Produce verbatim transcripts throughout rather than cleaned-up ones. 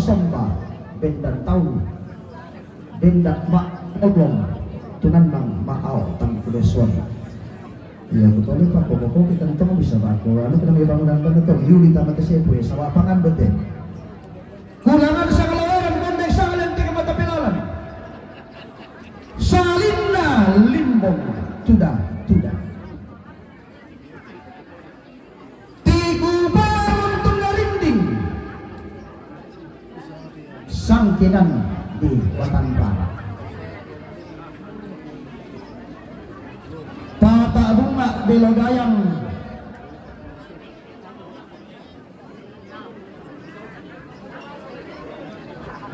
Somba, bendan tau, bendan ma' oblong, tunannang ma' ao tang kulesuan. Iya, kutole pa' pokok kita ntong bisa bako, anu kena me bangunan kan ntong, yuli tama ke sepue, sawa pangan bete. Kulangan sangalawaran, kondek sangalan teke mata pelalan. Salinna limbong, tuda, tuda. Tiku barun tunna rinding, sangkinan di Batanrara. Pata bunga belo dayang,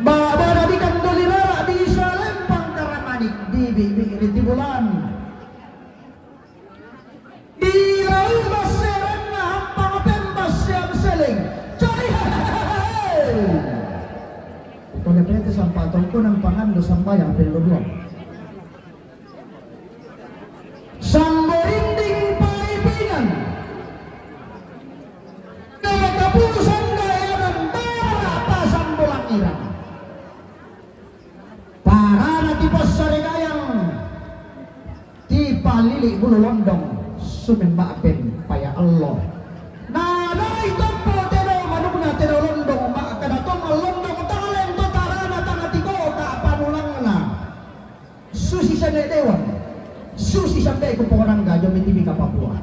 baba dadi kandoli rara di salempang karamanik di bibi di bulan. Di lau masserenna ampang pembassiang seleng. Jadi, hehehe. Pokoknya pete sampatongko nang pangan do sambayang pelo dua. Samborinding paipingan. Kapulusan dayanan bara pasang bolang irang. Parana ti passare gayang, ti palili bulu londong, sumemba ben paya allo. Nadai toppo tedong manukna tedong londong, makkada tong londong, tang lento tarana tang tikoka panulangna. Susi sene dewan, susi sampe ku ponang gajo mitibi kapapua.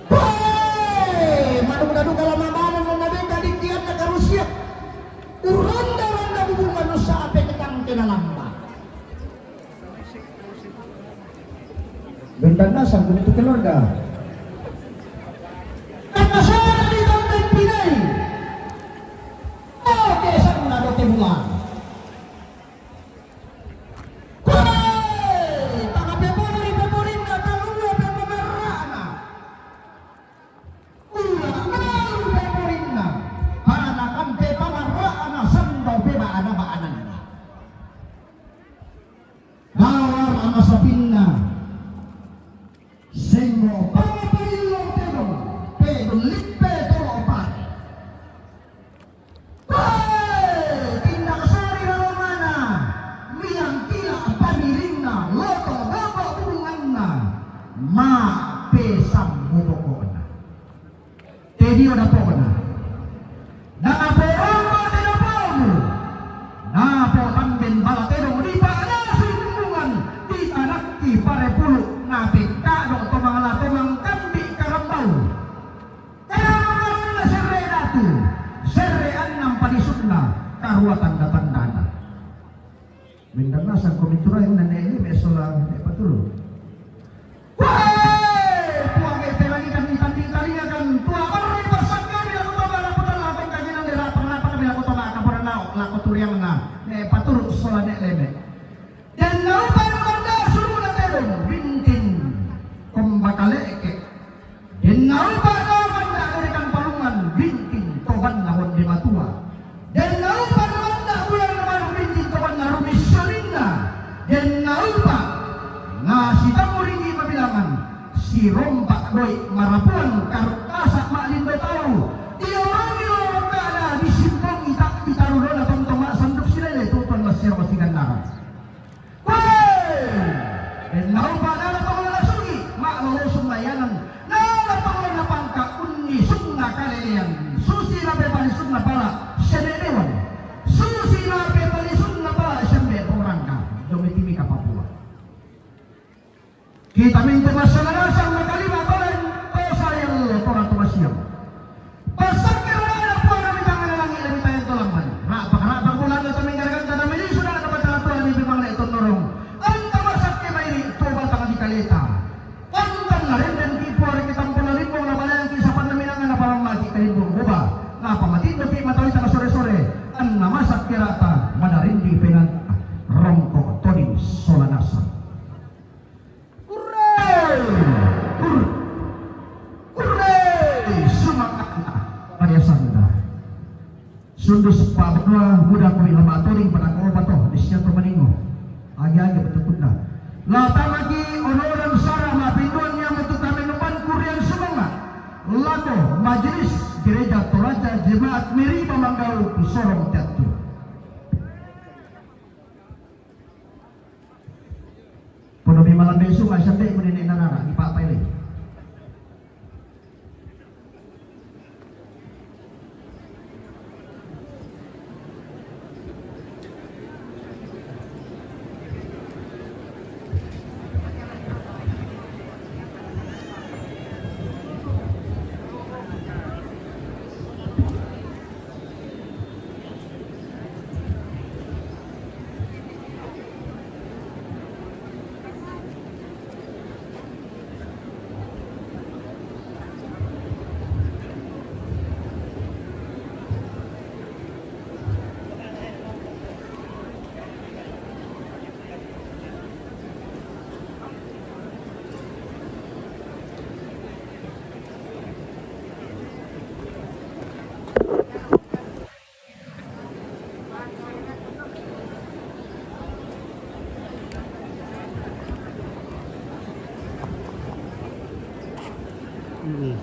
Woi, manuk-manuk kalau mamanen, mau nabeka dikian na karusia. Uronda-ronda bubungan nusa ape ketang kena lamba. Bendan nasang kuni tu keluarga. Kata sana di Tomben Pinai. Oke, sana doke bulan. Woi, tanga pepona ri peporinna, talua pepamarra'na. Ula malu peporinna, para nakampe pamarra'na, sando peba'ana-ba'ananna. Lawar ana sapinna, sengo pamaparillo tedong, pedullippe tolo pare. Woi, tindak sari lalomana, milang kila pamirinna, loto gaba hubunganna, ma pesammu pokokna. Tedio dapokna. Napo rombo te dapomu. Napo tamben bala tedong di pa'nasui hubungan, di anakki pare pulu, napekkado to mangala to mangkambi karambau. Karena serre datu, serre annang padisunna, karua tanda-tandana. Mendan nasang komi turaeng na ne'e lime sola ne'e paturu. Woi, Puang e, perangikan, ditanding talingakan, tua barre passakkami lako toma lako tella, tongkaji nande rapang-rapang kami lako toma, kapura nao lako turiangna, ne'e paturu sola ne'e lime. Den naupa nu manda suruna tedong, bintin komba kale'ke. Den naupa nu manda durikan palungan, bintin tobanna wonde matua. Den naupa nu manda bulan manu, bintin tobanna rumissoninna. Den naupa na sitamu ringi mabilangan, sirompa doi marapuan karuk kasa ma'lindo tau. Diorongi lorongkana, disimpongi tak ditarulona tontong ma'sanduk silele tutuan massero sigannaran. Woi! Den naupa nala tonglo nasugi, ma'lolosung layanan, nala tonglo napangka unnisunna kalelean, susi napepalisunna pala sene dewan, susi napepalisunna pala sembe porangka, dome timika Papua. Kita mintu massala nasang makalima toleng, to sayang, to ratu masiang. Passakke rarana Puang ri tangngana langi' lami tayang tolamban. Ra'pak-ra'pak bulanna to minggaraganta, namili suda'na Batara Tuhan, ipimangnge tonnorong. Anta masakke mairi' to batang di kaleta. Anta narendengki Puang ri kitamponna limbong, nabaleangki sapanna minanga, napamammaki kalimbong boba. Napamatindoki matawi tang sore-sore. Anna masakke ra'ta, madarindi penanta. Rongko' toding sola nasang. Kurre! Kur-, kurre! Sumanga'na pariasanta. Sundus pa'banua muda koi lama toding pada ko opa to, disiatu maningo. Agi-agi betutunna. La tamaki onoran sara ma'pinduan ia metu kamenupan kurrean sumanga'. Lako majelis Gereja Toraja Jemaat Meriba Manggau ku Sorong Catu. Podo mi malambe sungai sambe ku nenek narara di papa ini. Mm.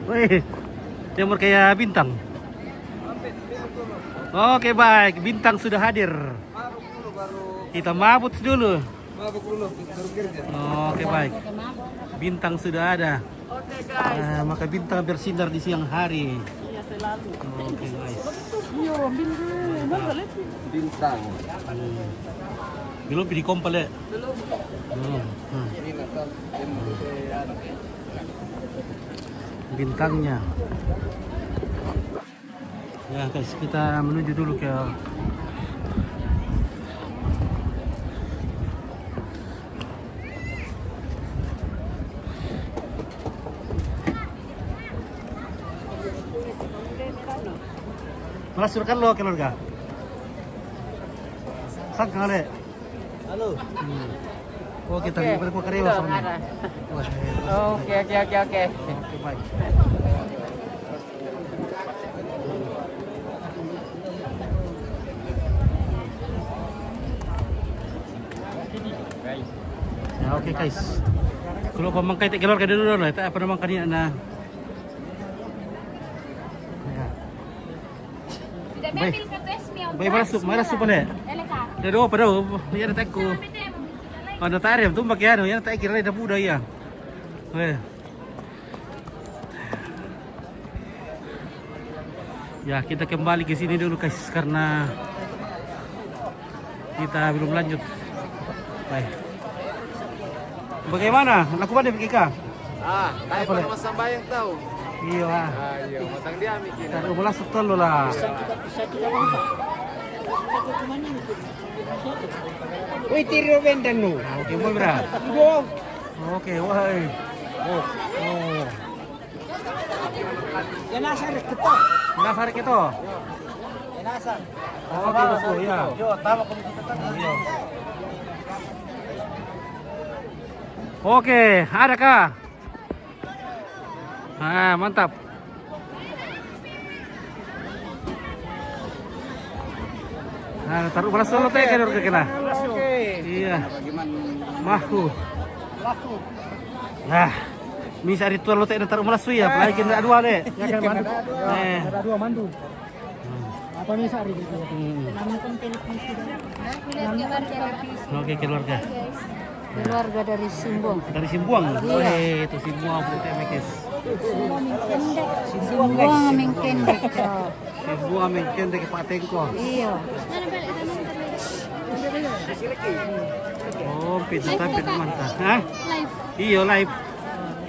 Weh, jamur kayak bintang. Oke, baik, bintang sudah hadir. Kita mabuk dulu. Mabuk dulu, baru kerja. Oke, baik. Bintang sudah ada. Oke, guys. Eh, maka bintang bersinar di siang hari. Iya, selalu. Oke, guys. Iya, ambil dulu. Mantap. Bintang. Hmm. Belum di kompal ya? Belum. Belum. Hmm. Ini kan, ini, eh, anu. Bintangnya. Ya, guys, kita menuju dulu ke Malasur kan lo, keluarga? Sang kale. Halo. Hmm. Oh, kita Oke. Balik ke Karewa Udah, soalnya. Ada. Wah, iya. Oke, oke, oke, oke. Oke, baik. Ya, oke, guys. Kalau pamangkai tak keluar ke dulu lah, tak apa nama kani na. Ya. Baik. Baik, mana sup, mana sup boleh? Ada dua apa dah? Ya, ada tak aku. Ada tak ada, tu pakai anu, ya, tak kira ada budak ya. Oke. Ya, kita kembali ke sini dulu, guys, karena kita belum lanjut. Baik. Bagaimana? Lakukan deh, Kika? Ah, tayo Apa pa le? Naman sambayang tao. Iyo, ah. Ah, iyo. Matang dia, Miki. Tayo, wala sa tolo la. Uy, tiro benda nu. Okay, mo bra. Go. Okay, why? Oh. Oh. Yan nasa rek ito. Nasa rek ito. Yan nasa. Okay, gusto, yeah. Yo, tama ko dito. Okay, ada ka? Ah, mantap. Ah, taruh belas dulu teh, kan, udah kena. Iya. Mahu. Ah, bisa ritual lo teh, taruh belas ya, apalagi kena dua deh. Ya kan, mandu. Eh. Ada dua mandu. Apa nih, Sari? Hmm. Nonton televisi. Oke, keluarga. Keluarga dari Simbuang. Dari Simbuang? Iya. Eh, itu Simbuang, berarti, Mekis. Simbuang mengkendek. Simbuang mengkendek, Pak Tengko. Iya. Oh, pintu tapi mantap. Hah? Live. Iya, live.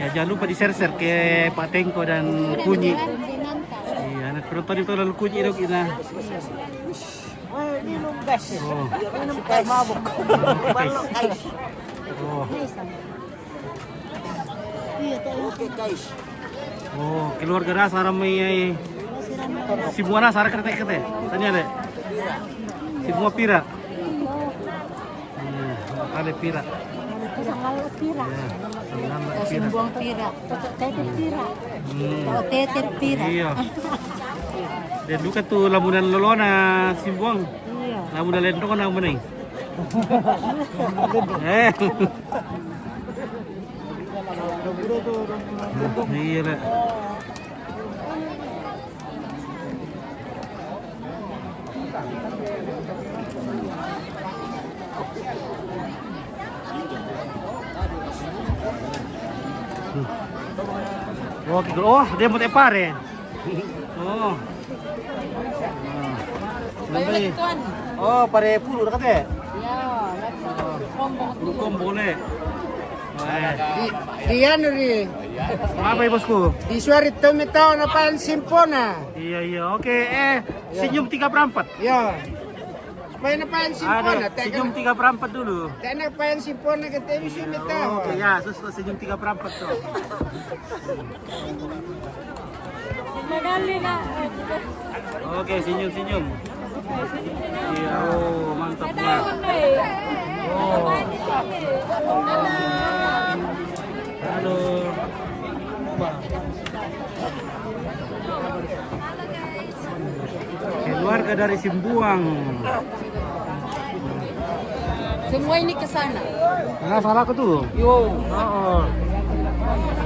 Ya, jangan lupa di-share-share ke Pak Tengko dan Kunyi. Iya, anak penonton itu lalu Kunyi dong, kita. Oh, minum, guys. Oh. Minum, guys. Mabuk. Oh. Oke, guys. Oh, keluarga dasar ramai, eh. Simbuang dasar kete-kete. Tanya deh. Simbuang pira. Hmm, kali pira. Kalau pira. Ya, sembilan belas pira. Simbuang pira. Cocok tete pira. Hmm. Kalau tete pira. Iya. Dan juga tuh lamunan lolona Simbuang. Iya. Lamunan lendong na meneng. Eh. Iya, Lek. Oh, oke, oh, dia mau tepar ya? Oh. Ah. Nanti. Oh, pare pulu dekat ya? Ya, combo. Pulu combo le. Eh. Di, di anu di. Apa ya, Bosku? Di suari tumi tau na pan simpona. Iya, iya. Oke, eh, senyum tiga per empat. Ya. Supaya na pan simpona. Senyum tiga per empat dulu. Tena pan simpona ke temi sumi tau. Oke, ya, sus, senyum tiga per empat tuh. Magaling na. Oke, senyum, senyum. Iya, oh, mantap ya. Oh. Halo. Keluarga dari Simbuang. Semua ini ke sana. Nah, salah aku tuh. Yo. Oh, oh.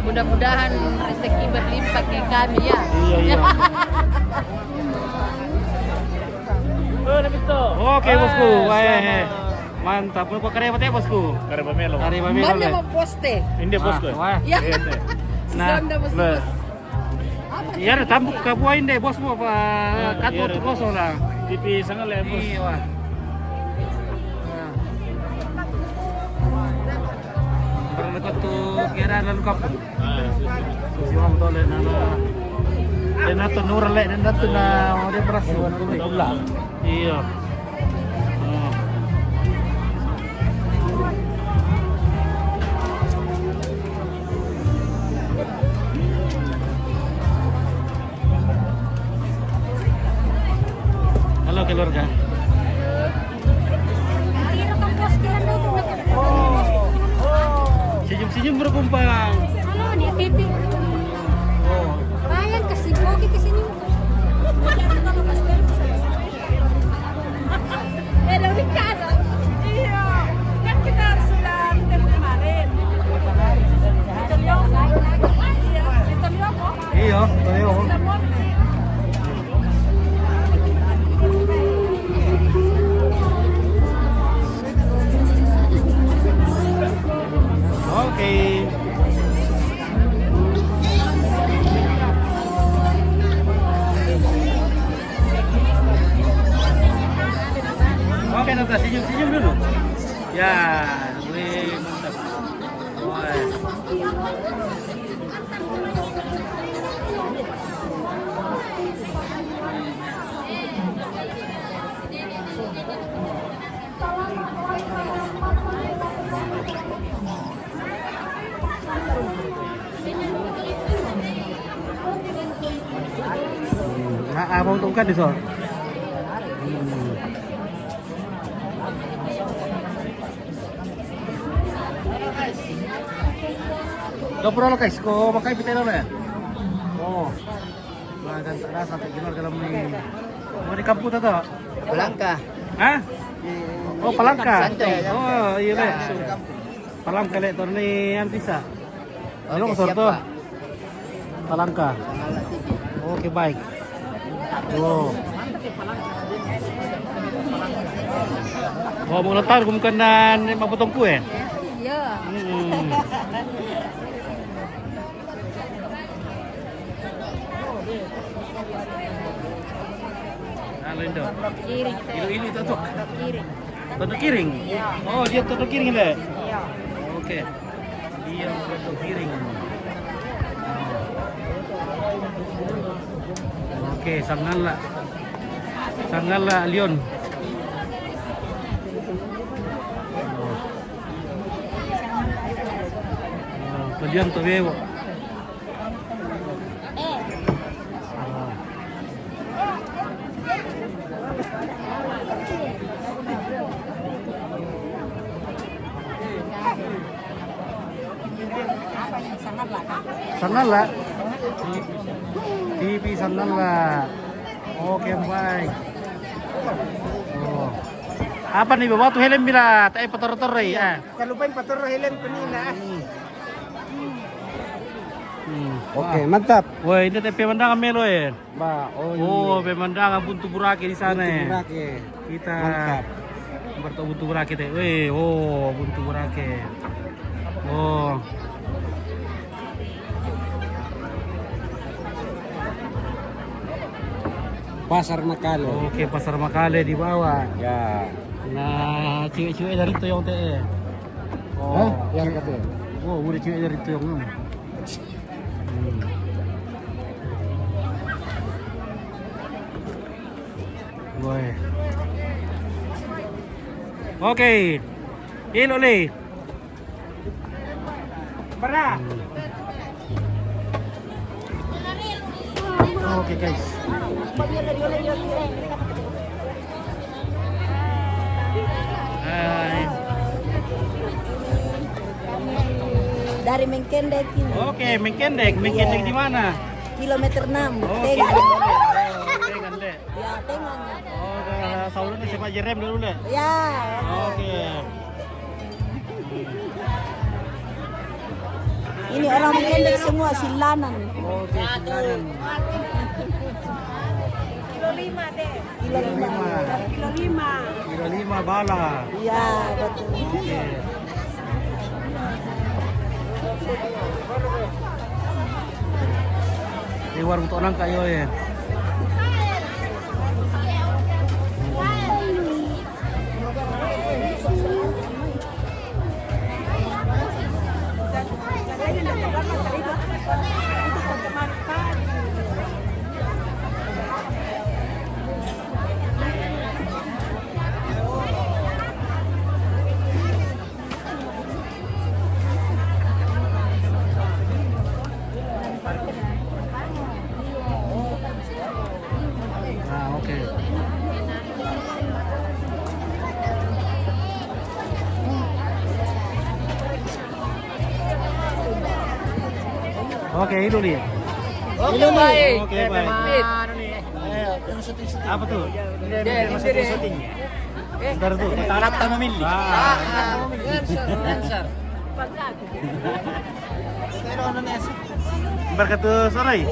Mudah-mudahan rezeki berlimpah ke kami ya. Iya, iya. Oh, David to. Oke, Bosku. Wah, wah, selamat. Mantap. Lu kok karya apa, Bosku? Karya pamelo. Karya pamelo. Mana le. Mau poste? Ini, ah, Bosku. Wah. Ya. Iya, nah. Sonda, Bosku. Iya, ada tambuk kabuain deh, Bos, mau apa? Nah, kat iya, mau ada, terus Bos. Orang. T V sangat lah, Bos. Iya, wah. Nah. Pernah dekat tuh kira lalu kampung. Ah, iya, iya. Susi mau tole nana. Dan atau nur le, dan atau na, mau dia berhasil. Iya. Oh. Halo, keluarga. Senyum-senyum berkumpang. Halo, ni Titi. Oh. Bayang kasi bogi kasi senyum. Eh, dari casa. Iya. Kan kita sudah ketemu kemarin. Di Tolioko. Iya, di Tolioko. Iya, Tolioko. Sudah mau. Oke. Oke, Nata, senyum-senyum dulu. Ya, wih, mantap. Wah. Ah, ah, mau tungkat di sono. Hmm. Dapur lo, guys, ko makai pita lo ya? Oh. Wah, ganteng dah sampai gila dalam ni. Mau di kampung tak? Palangka. Hah? Oh, Palangka. Santai. Oh, iya, le. Palangka le, tor ni an pisa. Oke, lo siap, Pak. Palangka. Oke, baik. Oh. Oh, mau letar kemungkinan lima potong kue? Iya. Hmm. Halo, Indo. Kiring, teh. Indo, ini tuh, tuh. Kiring. Tonton Kiring? Iya. Oh, dia tonton Kiring, le? Iya. Oke. Dia tonton Kiring. Oke, sangan lah. Sangan lah, Leon. Oh, Leon tuh, Bebo. Sangan lah. T V sangan lah. Oke, baik. Oh. Apa nih, bawa tuh helm bila, tak pator-tor ya? Kalau paling pator helm penina. Hmm. Hmm. Oke, wah, mantap. Woi, ini teh pemandangan melo ya. Ba, oh, oh, iya, pemandangan Buntu Burake di sana ya. Buntu Burake. Kita, mantap, bertemu Buntu Burake teh. Weh, oh, Buntu Burake. Oh. Pasar Makale. Oke, Pasar Makale di bawah. Ya. Nah, cewek-cewek dari itu yang teh. Oh, hah? Yang kata. Oh, udah cewek dari itu yang. Hmm. Woi. Oke. Ilo le. Bara. Hmm. Oke, guys. Hai. Dari Mengkendek ini. Oke, Mengkendek. Mengkendek, iya, di mana? Kilometer enam. Oh, Tengan. Kilometer enam. Oh, Tengan, Le. Ya, Tengan. Oh, ke Saulun siapa jerem dulu, Le? Ya. Oke. Ini orang Mengkendek semua, Silanan. Oke, Silanan. Kilo lima deh. Kilo lima. Kilo lima. Kilo lima bala. Iya, betul. Oke. Di warung Tonang kayo ya. Ah, oke. Oke, itu dia. Oke, baik. Oke, baik. Anu nih. Ayo, yang syuting-syuting. Apa tuh? Dia, dia, dia. Syuting-syuting ya? Eh, ntar tuh. Tarat sama Mili. Ah. Ah, ah. Answer, answer. Berkat tuh sore.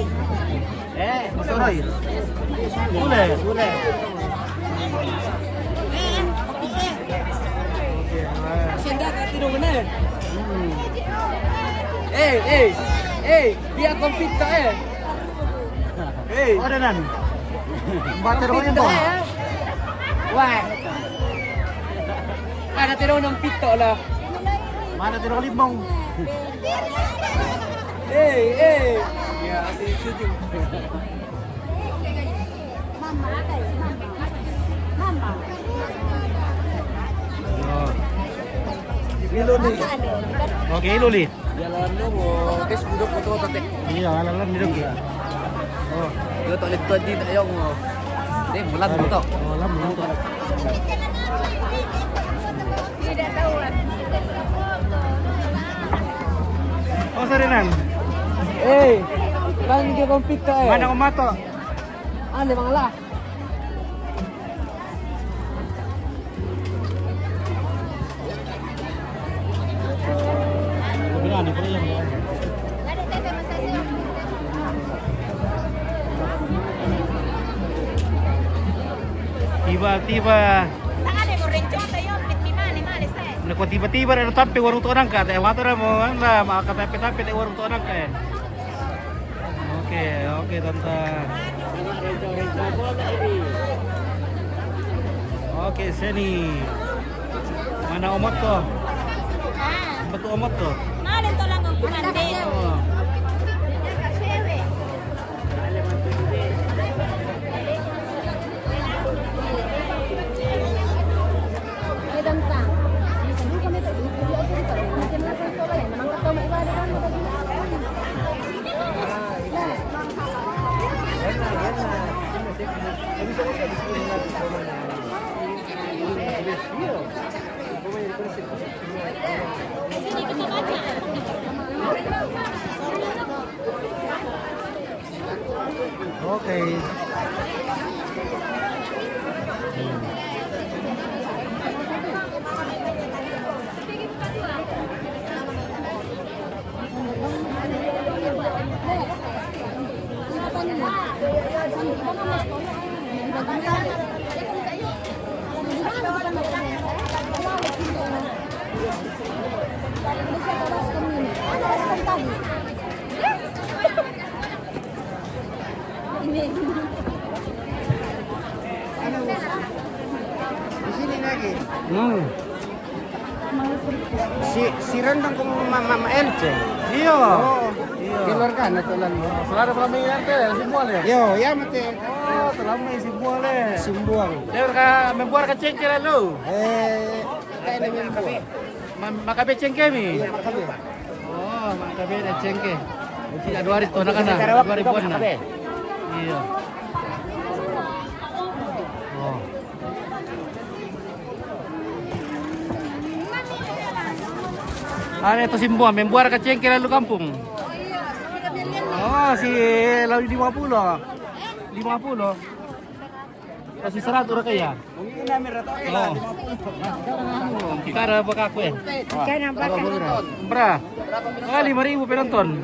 Eh, sore. Boleh, boleh. Senda kati dong, bener. Hmm. Eh, eh, eh, dia komplit tak, eh? Hei. Oh, ada nan. Bater ko yung bong. Wah. Ada terong ng pito lah. Mana terong limbong? Hei, hei. Ya, asik sejuk. Mama, mama. Mama. Oh. Ilo ni. Oke, ilo ni. Jalan lu, mo. Guys, budok foto tadi. Iya, jalan budok ya. Oh. Yo, toilet tadi tak yang mo. Deh, mulan foto. Oh, lam foto. Tidak tahu. Oh, sorry, Nan. Eh, kan dia komplit ka, eh. Mana ko mato? Ano, mga lah. Tiba-tiba. Naku tiba-tiba ada tampil warung Tonang ka, teh, motor mo, lah, maka tampil-tampil teh warung Tonang ka, eh. Oke, oke, Tante. Oke, seni. Mana omot to? Betul omot to? Mana to lang ang kumande? Oh. Oke. Di sini lagi. Hmm. Si, si Rendang ko ma, ma, ma Elce. Iyo. Oo. Iyo. Keluarga na to lalu. Saudara kami Elce, semua le. Iyo, ya mate. Oh, selama semua le. Sembuang. Dia ka membuat kecil-kecil lalu. Eh, kayak ini membuat. Ma, makabe cengke mi. Iyo, makabe. Oh, makabe da cengke. Tidak dua hari to, nak, dua hari buat na. Iyo. Oh. Ada to sembuang, membuat kecengke lalu kampung. Oh, si lalu lima puluh. Lima puluh. Kasih seratus orang kaya. Oh. Kita ada apa aku ya? Ikan apa kan? Bra. Ah, lima ribu penonton.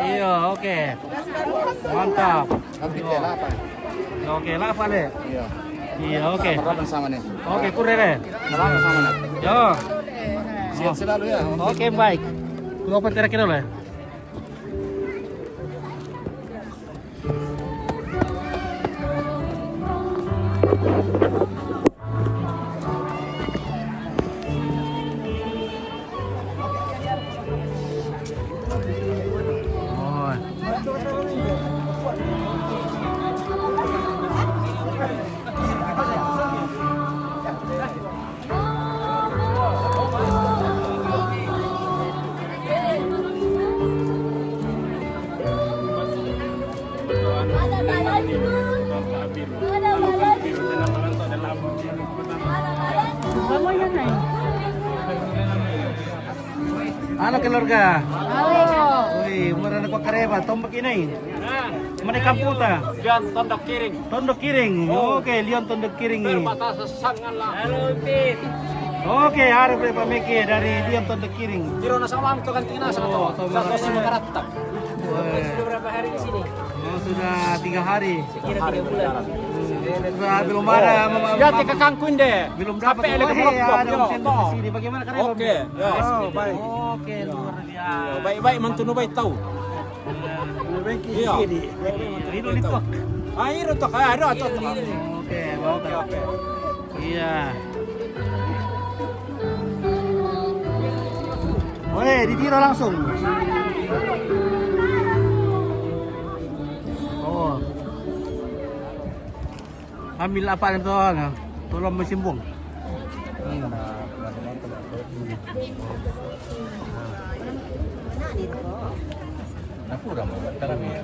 Iya, oke. Mantap. Oke, lah apa le? Iya. Iya, oke. Berapa sama nih? Oke, kurang le. Berapa sama nih? Yo. Sehat selalu ya. Oke, baik. Dua apa terakhir le? Halo, keluarga. Halo. Wih, umur anak ko kareba, tombak ini. Mana kampung ta? Lion Tondok Kiring. Tondok Kiring. Oh. Oke, Lion Tondok Kiring ni. Perbatasan Sangan lah. Halo, Pit. Oke, harap le pameke dari Lion Tondok Kiring. Tiro na sama to kan tina sa to. Oh, sama. Sa to si Makaratap. Wah. Sudah berapa hari di sini? Oh, sudah tiga hari. Kira tiga bulan. Sudah belum ada. Ya, tiga kangkung deh. Belum dapat. Sampai ada kelompok. Ada. Di sini. Bagaimana kareba? Oke, ya. Oh, baik. Oke, luar biasa. Baik-baik mantu no baik tahu. Iya. Iro ni to. Ah, iro to, ah, iro to. Oke, oke, oke. Iya. Boleh, di tiro langsung. Oh. Ambil apa ni to, nah? Tolong mesimbung. Hmm. Aku udah mau kami.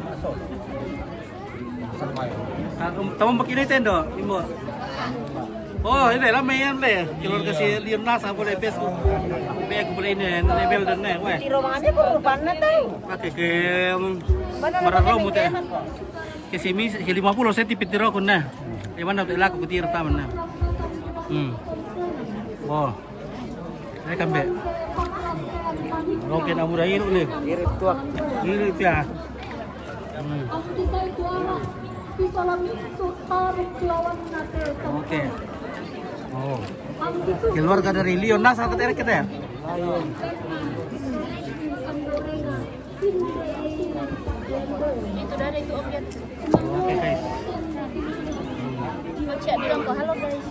Tamang bakino i tendo, Imbo. Oh, ini lah main le. Keluarga si Lion Nasa boleh Facebook. Be ko boleh ini, ini Belden ne, weh. Tiro mangane ko rupanna tau. Pakai ke, mm, mararombo te. Ke simi, ke lima puluh senti pitiro ko na. Di mana tu laku ko tiro taman na. Hmm. Oh. Ini kan be. Oke, na mura iru le. Iru tuak. Iru ya. Hmm. Oke. Oh. Keluarga dari Lion Nasa ke kita ya? Itu dari itu objek. Oke, guys. Oh, Cia bilang ko, "Halo, guys."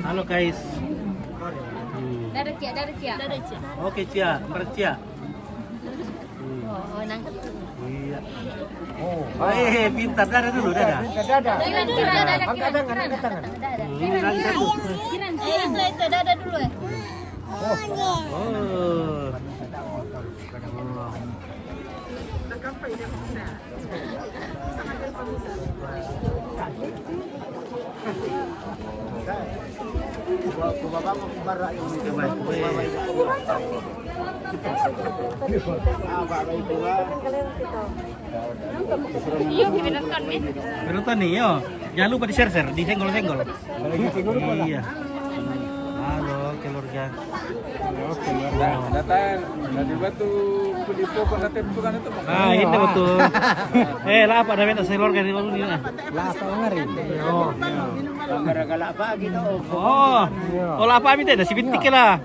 Halo, guys. Hmm. Dadah, Cia, dadah, Cia. Dadah, Cia. Oke, Cia, bercia. Hmm. Oh, oh, nangkep. Iya. Oh. Eh, pintar, dadah dulu, dadah. Dadah, dadah. Dadah, dadah, dadah. Angkat tangan, angkat tangan. Dadah. Hmm, ini lagi satu. Kiran, Kiran. Eh, itu, itu, dadah dulu, eh. Oh. Oh. Iya, penonton nih. Penonton nih, yo. Jangan lupa di-share-share, disenggol-senggol. Iya. Halo, keluarga. Kan. Datang dari Batu Kudipo, pernah tentu kan itu. Ah, ini betul. Eh, lah apa namanya, saya keluarga di Batu ini, nah. Lah apa ngari? Oh. Gambar galak apa gitu? Oh. Oh, lah apa minta, nasi bintik lah.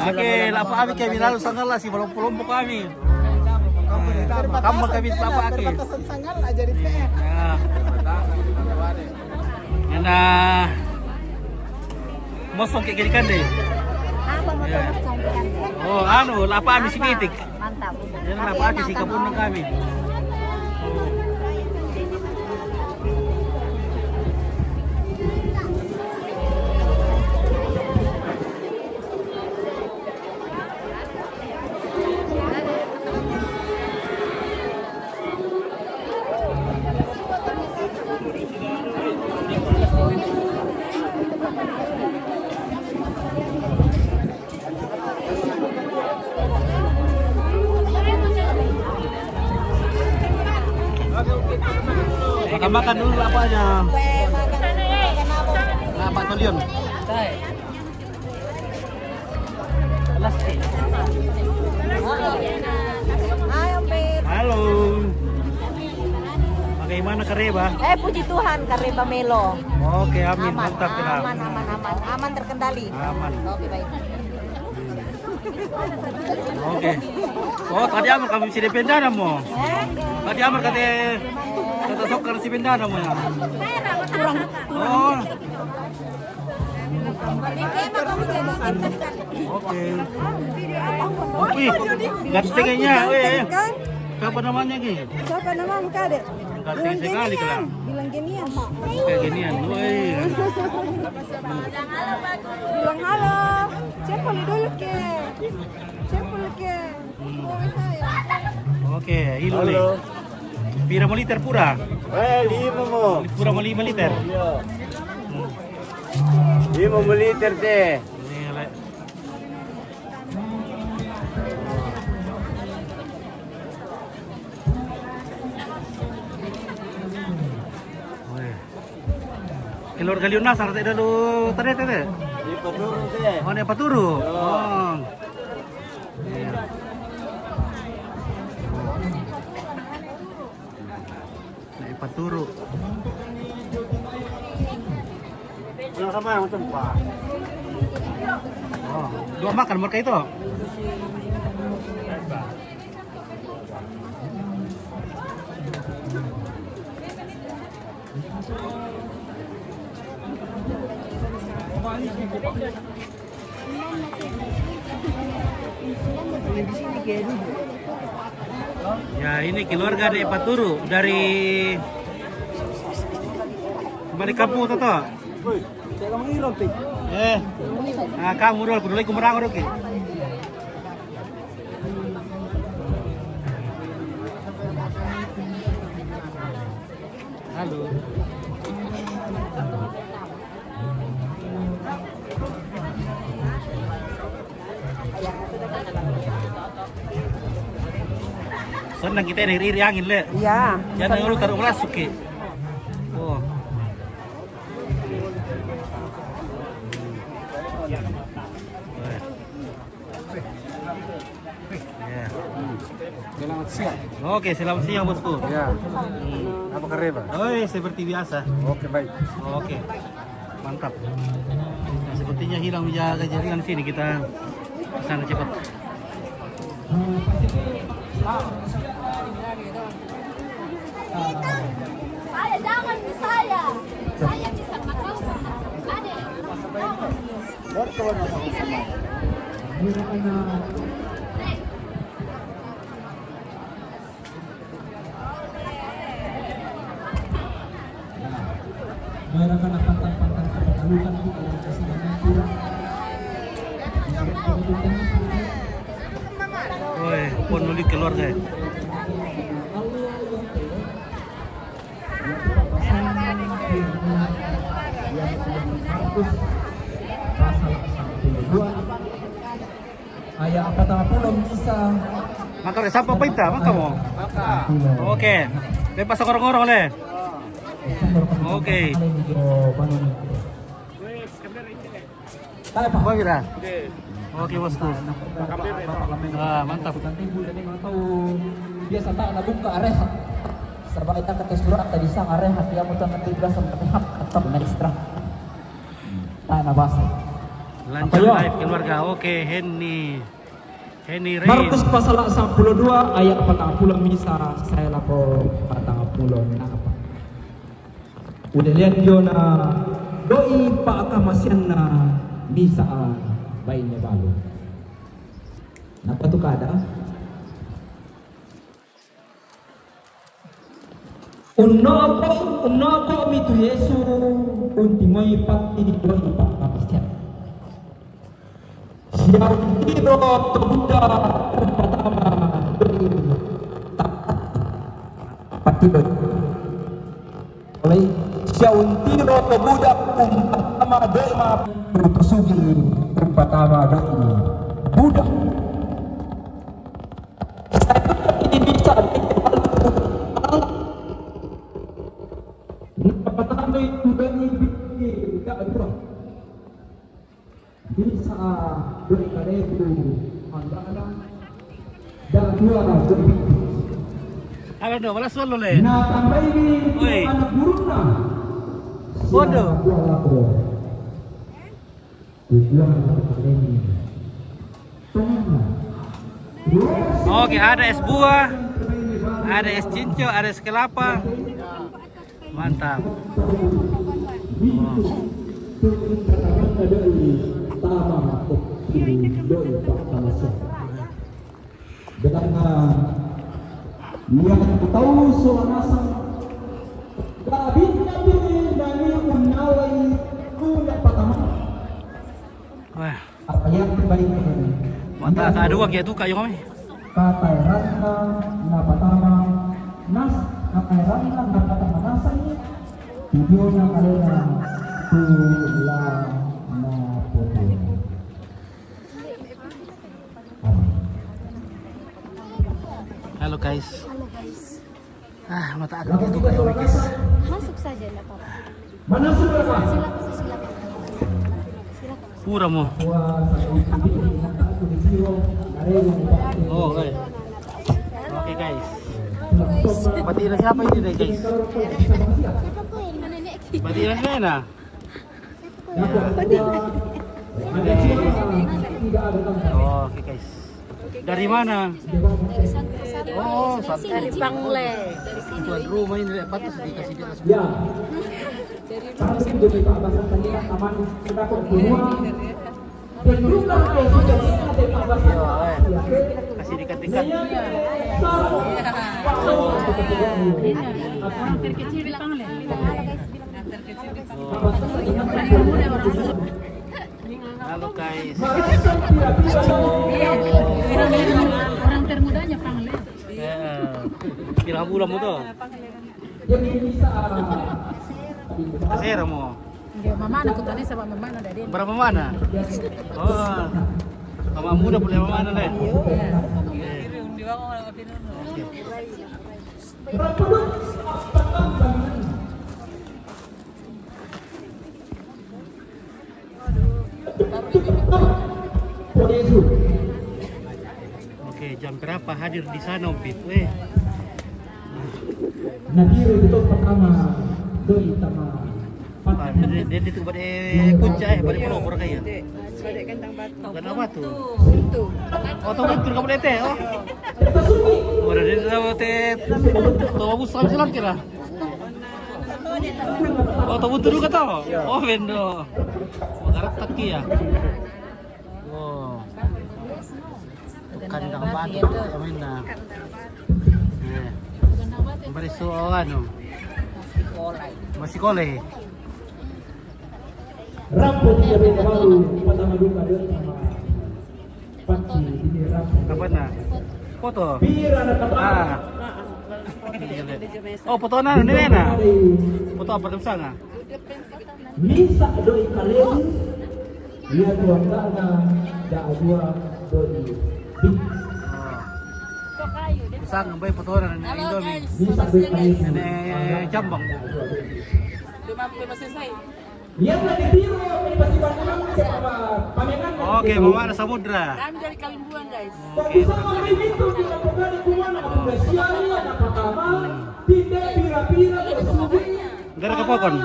Oke, lah apa kami lalu sangat lah si belum belum kami. Kamu kami apa ake? Perbatasan sangat lah jadi P R. Ya. Ngana mosong ke kiri kan deh. Apa mau tahu sampean? Oh, anu, lapa ami si pitik. Mantap. Ini lapa ami si kapun kami. Makan-makan dulu apa aja. Nah, Pak Tolion. Hai, Om Pit. Halo. Bagaimana kareba? Eh, puji Tuhan, kareba melo. Oke, amin. Aman, mantap, aman, aman, aman. Aman terkendali. Aman. Oke, baik. Oke. Oh, tadi amar kami si dependana mo. Eh? Tadi amar kata, kata sokar si pendana mo ya. Kurang. Oh. Oke. Oke. Gantengnya, weh. Siapa namanya, Ki? Siapa namamu, Kak, Dek? Ganteng sekali, Kak. Bilang genian. Kayak genian, weh. Bilang halo. Siapa dulu, Ke? Siapa dulu, Ke? Oke, ilo le. Halo. Pira mo liter pura? Eh, lima mo. Pura mo lima liter. Iya. Lima mo liter te. Ini le. Weh. Keluarga Liuna sarta dalu tadi tadi. Di Paturu te. Oh, ini Paturu. Iya. Oh. Iya. Nah, Paturu. Yang sama yang macam, Pak. Oh, dua makan mereka itu. Ya, ini keluarga dari Paturu, dari, dari kampung, Toto. Eh, ah, kamu dulu, kudu lagi kumerang, oke. Halo. Senang kita ini, iri angin le. Iya. Jangan dulu taruh masuk ke. Oh. Ya. Selamat siang. Oke, selamat siang, Bosku. Ya. Hmm. Apa kabar? Oh, eh, seperti biasa. Oke, baik. Oke. Mantap. Nah, sepertinya hilang, jaga jaringan sini, kita sana cepat. Saya, jangan di saya. Saya bisa tahu. Ada. Oi, pon nuli keluarga. Aya apa tama pulo bisa. Maka re sampa paita, maka mo. Oke. Lepas ngorong-ngorong le. Oke. Oke, bosku. Ah, mantap. Biasa tak nabungka arehat. Sebagai tak ke surat tadi sang arehat, dia mutan nanti biasa mati hak atau extra. Tak na basa. Lancar live keluarga. Oke, Henny. Henny Rain. Markus pasal sepuluh dua ayat patang puluh misa saya lapo patang puluh na apa. Udah lihat dia na doi pakamasean na misa baine balu. Napa tu kada? Unnoko, unnoko mi tu Yesu, untimoi patti di doi pakamasean. Sia untiro to buda umpatama doi patti doi. Oleh sia untiro to buda umpatama doi ma putusugi umpatama doi buda. Ini bisa Pertama itu dari bikin gak dua. Bisa dari kadetu anggana dan dua dari. Halo, no, balas solo le. Nah, tambah ini anak burung nah. Waduh. Dua lapor. Oke, ada es buah, ada es jinco, ada es kelapa. Mantap. Dengan yang tahu suara nasang. Gabin nabi nani unawai kuna patama. Wah. Apa yang terbaik ini? Mata tak ada wakil tu kak Yomi. Kata ranna na patama nas, kata ranna na patama nasang. Video na kalena tu la na putih. Halo guys. Halo guys. Ah, mata aku itu kayak guys. Masuk saja, enggak apa-apa. Mana sudah? Silakan, silakan. Silakan. Pura mo. Oh, guys. Oke guys. Pati na siapa ini deh guys? Pati na siapa ini? Oh, oke guys. Dari mana? Oh, dari Pangle. Tuan rumah ini, pantas dikasih dia. Ya. Dari rumah. Kasih dekat-dekat. Orang terkecil di Pangle. Halo guys. Orang termudanya Pangle. Kira bulan mo to. Kasera mo. Dia mama na kutane sama mama na dari. Berapa mana? Oh. Mama muda boleh mama na le. Oke, jam berapa hadir di sana, Om Pit? Eh. Nah, dia itu pertama doi sama. Ah, dia, dia itu pada kunci, eh, pada pelopor kaya. Bukan apa tu? Oh, tahu betul kamu dete, oh. Udah dia tahu te. Tahu bagus sekali kira. Oh, tahu betul juga tahu. Oh, bendo. Makarak taki ya. Oh. Kandang batu, ya, main na. Iya. Bari so, ano. Masih kolay. Rampo di kami baru patama duka dia sama. Pati di rampo. Apa na? Foto. Pira na tama. Ah. Oh, foto na, ini na. Foto apa tuh sana? Misa doi kalebu, ia tuangana da dua doi. Pisang, boy, foto na ni Indomie. Misa doi kalebu. Ini jambang. Cuma masih saya. Yang lagi biru, yang pasti bangunan, siapa pamengan. Oke, mau mana samudra? Kami dari Kalimbuang, guys. Oke. Bisa makan itu, kita pegawai kumana, aku udah siang, ya, ada pertama, tidak pira-pira, terus sugi. Gara ke pokon.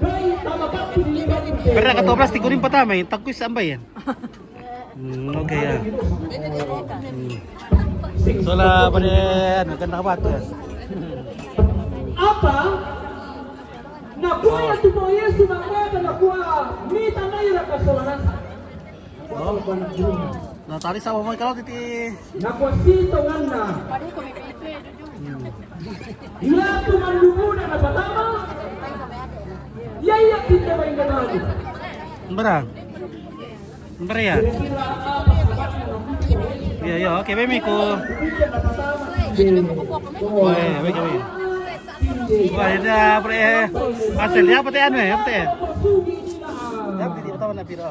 Baik, tambah kaki di libat. Gara ke toplas tiga ribu pertama, ya, takut sampai ya. Hmm, oke ya. Hmm. Sola pada anu, kena batu ya. Apa? Nakuwa ya tu mo Yesu na kata nakuwa mita na ira ka sola nasa. Oh. Na tari sa mo kalau titi. Nakuwa sito ngana. Iya tu mandubu na patama. Iya, iya, kita main kenal. Mbra. Mbra ya. Iya, iya, oke, bemi ku. Oke, oke, oke. Wah, ada apa teh? Hasil dia apa teh anu ya, apa teh? Tapi di tahu na pira.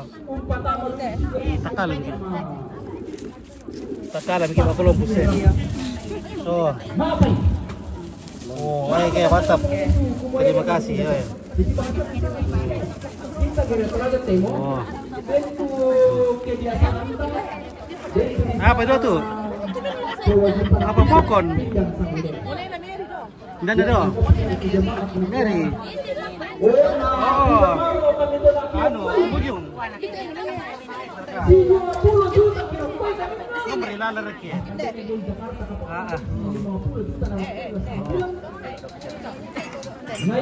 Ih, takal lagi. Takal lagi kita belum buset. So. Oh, oke, mantap. Terima kasih ya. Oh. Apa itu tuh? Apa pokon? Nda, nda, do. Mary. Oh. Anu, Bujung. Nomor lima lagi ya. Ah, ah.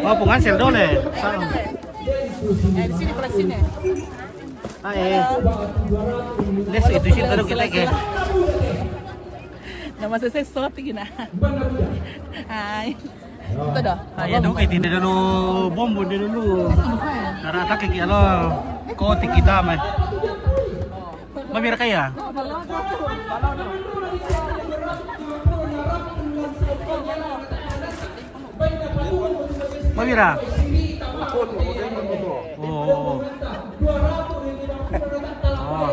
Oh, bukan sel dole. Eh, di sini, pala sini. Ah, eh. Let's itu sih terus kita ke. Nama saya Soti gina. Hai. Itu dah. Ah, ya dong, eh, tidak dulu bombo dia dulu. Karena tak kiki alo. Kau tiki dama. Mami ra kaya. Mami ra. Oh. Oh. Oh.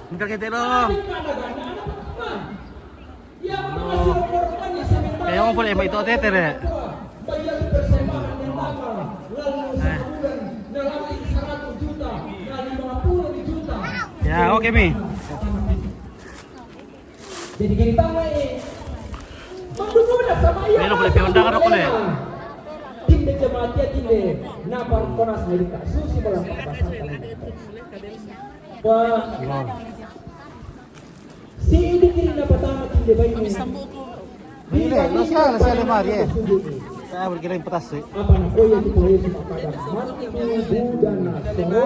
Minta kita dong. Kaya mo pala, eh, may ito, tete, eh. Eh. Ya, oke, Mi. Jadi gini, Bang, eh. Ini lo boleh piundang atau boleh? Tinde jamatia tinde. Napar konas na dika. Susi bola. Wah. Si ini kiri na patama tinde bayi. Ini, nasa, nasa lemari, eh. Saya berkira yang petas, sih. Apa na koya tu koya tu pada mati Buddha na soro.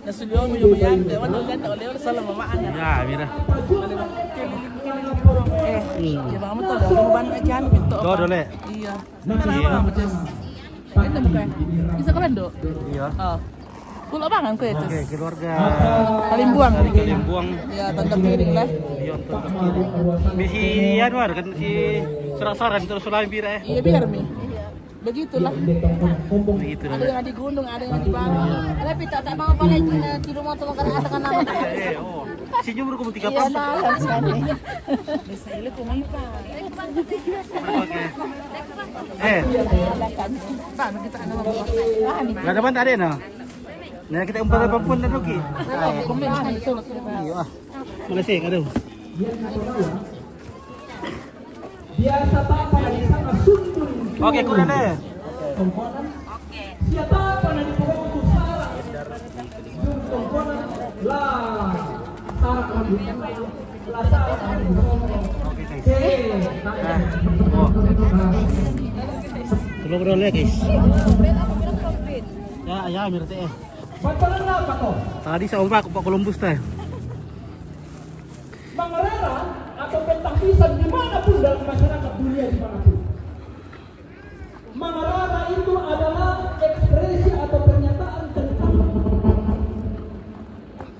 Na suliyo mo yung mayante, wala ganda, wala wala sala mama ana. Ya, mira. Eh, ya bang, mo to, mo ban na diyan, pinto. Do, dole. Iya. Kita na ba, mo just. Ito mo kaya. Isa ka lang do. Iya. Oh. Pulo bangan ko ito. Oke, keluarga. Kalimbuang. Dari Kalimbuang. Iya, Tanjung Piring lah. Iya, Tanjung Piring. Bisi Anwar kan si Surasaran terus sulami bira, eh. Iya, biar mi. Begitulah. Begitu. Ada yang di gunung, ada yang di bawah. Ada pita tak mau balik, eh, di rumah teman karena ada kan nama. Eh, oh. Senyum dulu kamu tiga. Iya, pam. Salah sekali. Oke. Eh. Pak, kita anak. Nggak ada mana tadi, no? Nah, kita umpan apa pun dan rugi. Iya, ah. Makasih, aduh. Biasa tapa na di sana sundun. Oke, kuda deh. Tongkonan. Siya tapa na di pokok tu sara. Sundun tongkonan. La. Sara na di. La sara na di. Oke, guys. Eh, oh. Tulung dulu, guys. Ya, ya, mirte, eh. Tadi sa ombak, Pak Columbus teh. Mangarara atau pentas lisan di mana pun dalam masyarakat dunia di mana pun. Mangarara itu adalah ekspresi atau pernyataan tentang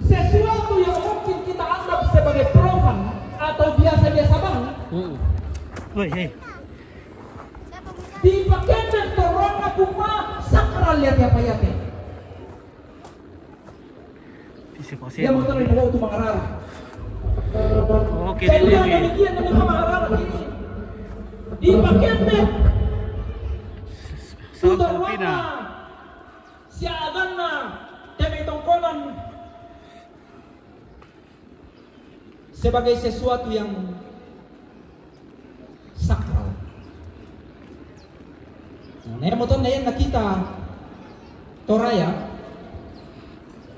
sesuatu yang mungkin kita anggap sebagai profan atau biasa-biasa banget. Hmm. Woi, hei. Di pakende torona kuma sakral ya tiap ayat ya. Bisa kok sih. Dia mau terus bawa tu mangarara. Oke, jadi dia demikian dengan mangarara ini. Dipakembe. Salam Salpina. Sia aganna tebe tongkonan sebagai sesuatu yang sakral. Nah, nemo tonna yang kita Toraya,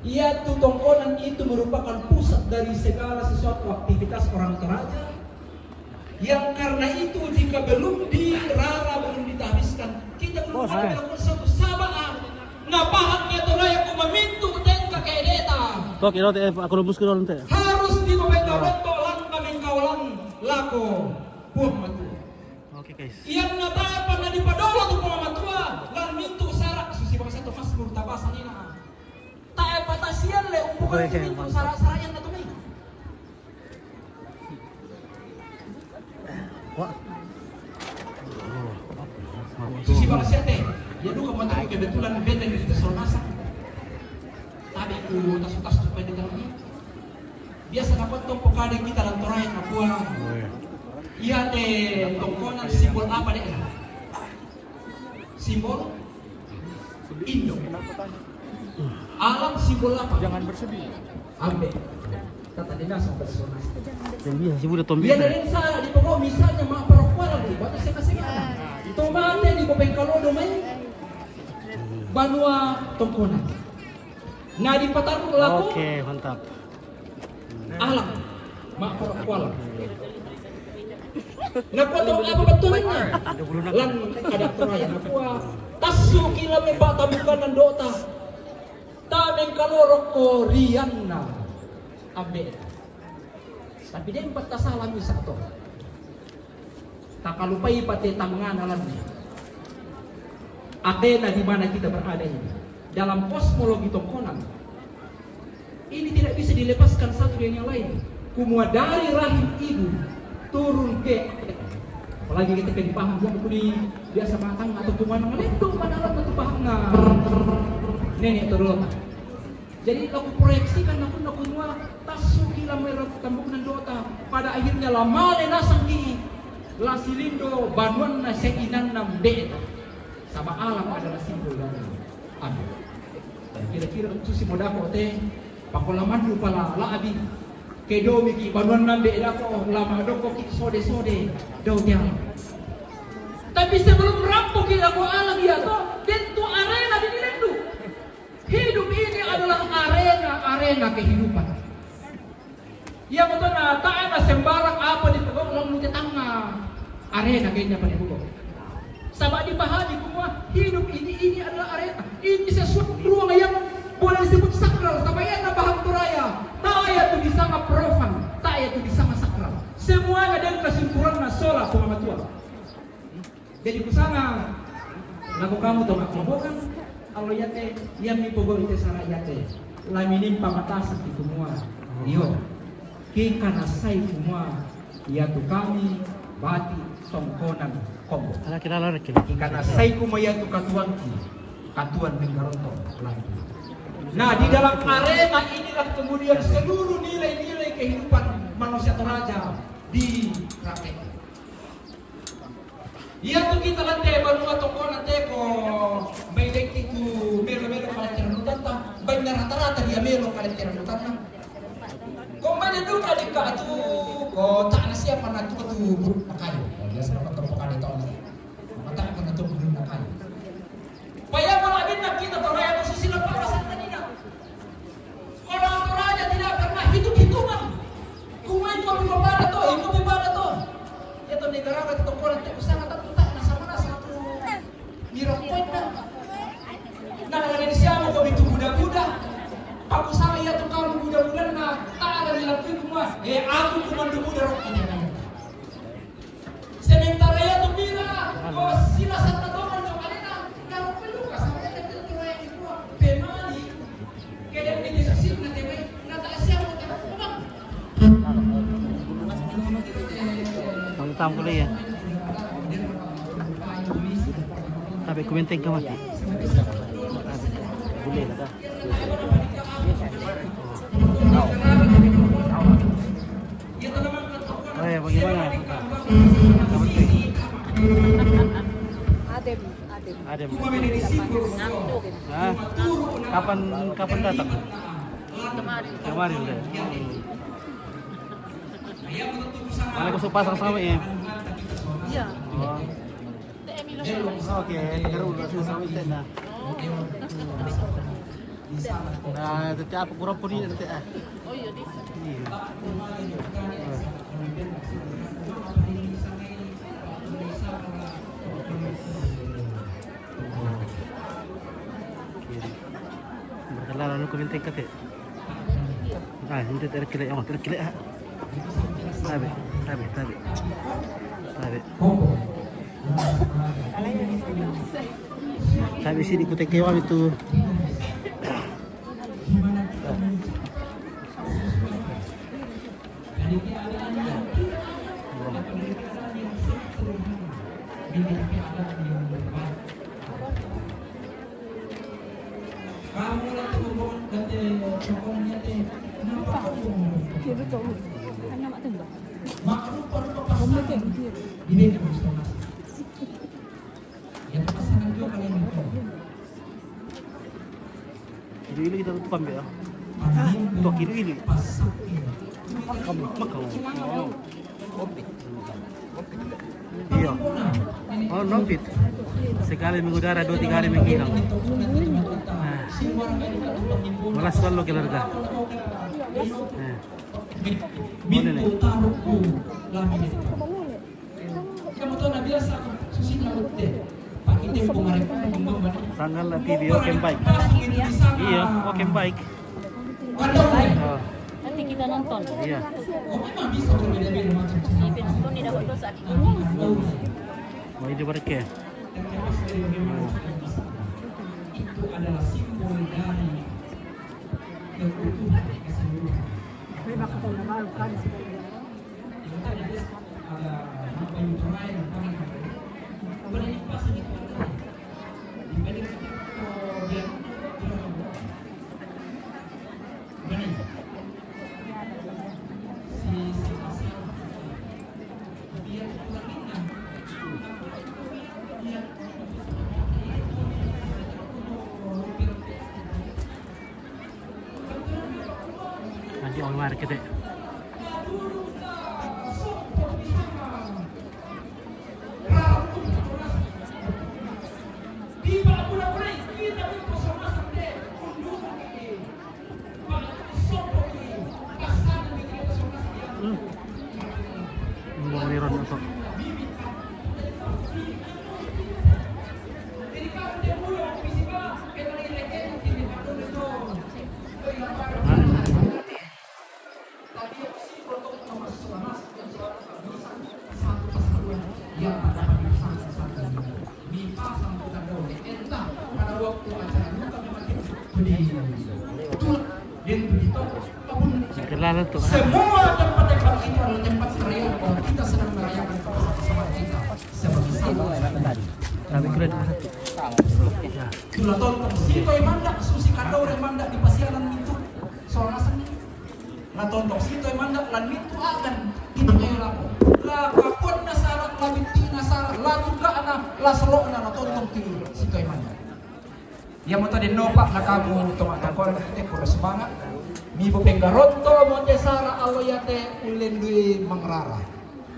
ia tu tongkonan itu merupakan pusat dari segala sesuatu aktivitas orang Toraja. Yang karena itu, jika belum dirara, belum ditabiskan, kita belum ada melakukan satu sabaan. Nah, paham ya, Toraya, ku memintu tengka kedeta. Tok, iro te, aku lubus ke dalam te. Harus dibawa doto langka mengkaulang lako Puang Matua. Oke, guys. Ianna tae panna dipadolo tu Puang Matua, lan mintu sara, susi bangsa tu Mazmur tabasa nina. Tae patasian le umpukan mintu sara-sara ianna tu mai. Wah. Susi bangsa te, ia duka mau kebetulan benda di Tesalonika. Tabe ku tasu-tasu supaya di dalam ini. Biasa dapat tong pokade kita lan Toraya, nakua. Ia te tongkonan simbol apa de? Simbol indo. Alam simbol apa? Jangan bersedih. Ambe. Tata dina sampai sonasi. Yang biasa sih udah tombi. Ia dari sa di pokok misalnya ma parokualan di batu seka-seka. Tomate di bopeng kalodo mai. Banua tongkonan. Nah, dipataru lako. Oke, mantap. Alam, ma parokualan. Nakua to apa betulnya? Lan ada Toraya nakua, tassu ki lame patabukan dota. Tamengkaloroko rianna ambe. Tapi de empat tasalami sato. Takalupai pate tangana lanne. Arena di mana kita berada ini. Dalam kosmologi tongkonan, ini tidak bisa dilepaskan satu dengan yang lain. Kumua dari rahim ibu turun ke, apalagi kita kan paham, dia aku di biasa matang atau kumana meleto mana lah tu paham na. Nenek turun. Jadi laku proyeksikan nakun nakun mua tassu ki la mera tambunan dota. Pada akhirnya la male nasang ki la silindo banuanna se inanna mbe'ta. Saba alam adalah simbol dari. Aduh. Kira-kira tu si modako te pakola mandu pala la abi. Kedomi ki banuanna mbe'ta ko la madoko ki sode-sode dau te alam. Tapi sebelum rampo ki lako alam ia to, tentu arena di dilendu. Hidup ini adalah arena, arena kehidupan. Ia betul na tae na sembarang apa di pegok lalu tetangga. Arena kayaknya pada pegok. Sama dipahami semua hidup ini, ini adalah arena. Ini sesuatu ruang yang boleh disebut sakral. Sama ia na paham Toraya. Tae tu disanga profan, tae tu disanga sakral. Semuanya dari kesimpulan na sola pengamatua. Jadi kusanga lako kamu to makkobokan, allo iate, iami pogau ite sara iate. Lami nimpa matasaki kumua. Iyo. Kikanassai kumua iatu kami bati tongkonan kombo. Kikanassai kumua iatu katuanki, katuan menggarontong lagi. Nah, di dalam arena inilah kemudian seluruh nilai-nilai kehidupan manusia Toraja dipraktekkan. Iatu kita lan te banua tongkonan te ko mai dekki tu melo-melo kalenteran utanta, banna rata-rata dia melo kalenteran utanna. Ko mai duka dikka tu ko tana siapa na tu tu buruk pakai. Biasa dapat terpakai tahun ini. Mata kan tu buruk pakai. Paya pala minna kita Toraya posisi lepas tadi. Orang Toraja tidak pernah hitung-hitungan. Kumai ko pi pada to, iko pi pada to. Ia to negara ka to kola te usanga tapi tak na sama na satu mira koin na. Na ada di siapa ko itu buda-buda. Paku sama ia tu kamu buda-buda na tak ada di laku kuma. Eh, aku cuma buda rok ini. Sementara ia tu pira, ko sila sata tongan jo kalena, na perlu ka sampai ke tu yang dua, pemali, ke dan di sisi na temai, na tak siap na tak. Tang-tang ko ya. Tapi kumenteng ka mati. Boleh lah dah. Oh ya, bagaimana? Kabar baik. Adem. Hah? Kapan, kapan datang? Kemarin. Kemarin deh. Mana kau pasang sama ya? Iya. Oh. Oke, terus sama itu nah. Nah, itu apa kurang pun ini nanti ah. Oh iya, di. Iya. Berkenalan lu komentar kate. Ah, ini terkilek, oh, terkilek ah. Tabe, tabe, tabe. Tabe. Tabe sini kutekewan itu. Ilu-ilu kita tutup ambil ya. Tuh ilu-ilu. Makan, makan. Oh. Iya. Oh, nompit. Sekali mengudara, dua tiga hari menghilang. Nah. Malas selalu keluarga. Nah. Boleh nih. Tanggal lagi di open bike. Iya, open bike. Oh, Nanti kita nonton. Iya. Ini penonton tidak berdosa. Mau ini berke. Nanti orang market ya. Hmm. Ini ron itu. Segala tu. Semua tempat-tempat itu adalah tempat perayaan bahwa kita sedang merayakan kebersamaan kita sebagai satu. Tapi keren. Itulah tonton. Sito i manda, susi kadau re manda di pasianan itu. Soal rasanya. Natontong sito i manda lan mintu agan di tengah lako. La kakuatna sara, la bittina sara, la tuga'na, la solo'na natontong ki sito i manda. Iamoto denno, Pak, na kamu tongtongkonan te pura semangat. Mibo penggaronto mo te sara allo iate ullendui mangrara.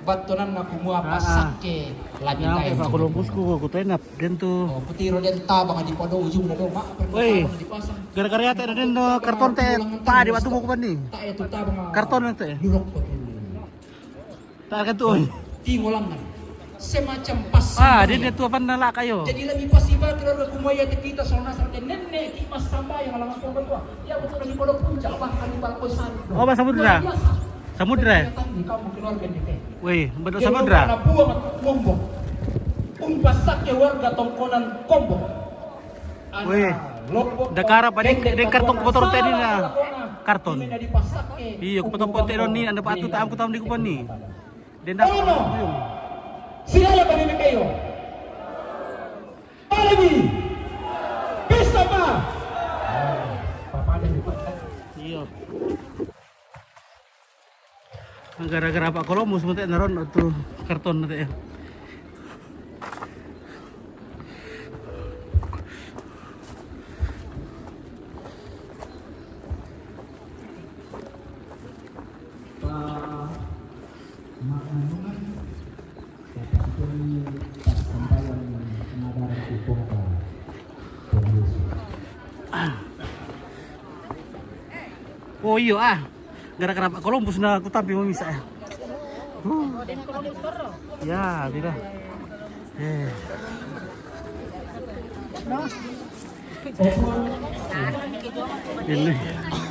Battonanna kumua passakke la mitae. Pak Kolombusku, kutena. Den tu. Oh, kutiro den tabang di podo ujung dado, Mak. Woi. Gara-gara ya teh den, eh, karton teh. Pak, di waktu mau kupan nih. Karton teh. Tak akan tuh. Tingolangan. Semacam pas. Ah, dia tu apa nalak ayo. Jadi lebih pas ibarat kalau kumaya kita soalnya sampai nenek kita sampai yang lama tua. Ya betul di podo puncak, bahkan di balkon sana. Oh, Pak Samudra. Samudra. Woi, betul Samudra. Buang Lombok. Umpasake warga tongkonan Kombok. Woi. Dakara pa deng, deng karton ku potong tadi na. Karton. Iyo, ku potong potong ni, anda patu taam ku taam di kupan ni. Denda. Sila pa ni kayo. Palabi. Pesta pa. Iyo. Gara-gara Pak Kolombus mate naron tu karton mate ya. Oh iyo ah, gara-gara Pak Columbus na kutampi mamisa ya. Huh. Ya, bira. Eh. Ini.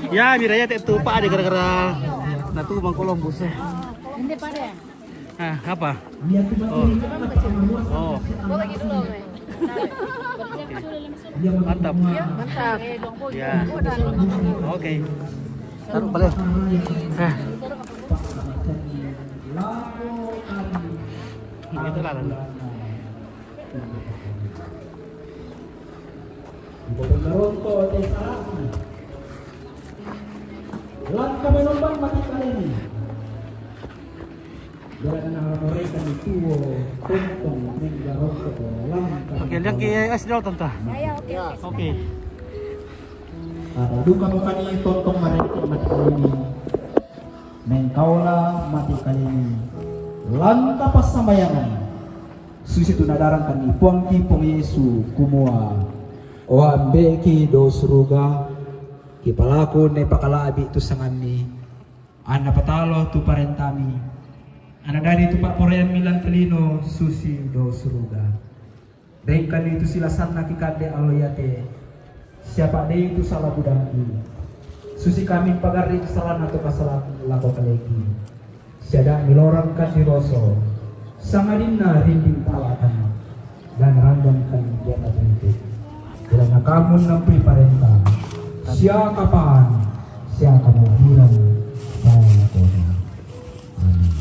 Ya, bira ya, tek tupa ada gara-gara na tu Bang Columbus ya. Ah, apa? Oh. Oh. Mantap. Ya. Oke. Taruh balik. Eh. Ini tuh lah. Ibu Pemberonto Desa Rasi. Langkah menombak mati kali ini. Oke, lihat ke S D tanta. Oke. Ada duka bukan ini tontong mereka mati kali ini. Mengkaulah mati kali ini. Lanta pas sambayangan. Susi tu nadarang kami puang kipong Yesu kumua. O ambe ki do suruga. Kipalaku ne pakalabi tu sangami. Anna patalo tu parentami. Anna dadi tu paporean milan telino susi do suruga. Dengkan itu silasanna kikande alo yate. Siapa de itu salah budangki. Susi kami pagarri kesalahan atau kesalahan lako kaleki. Siada milorang kan diroso. Sangadinna rinding palakan. Dan random kan dia tak berhenti. Karena kamu nampi parentah. Siapa pan? Siapa melahiran? Saya kona. Amin.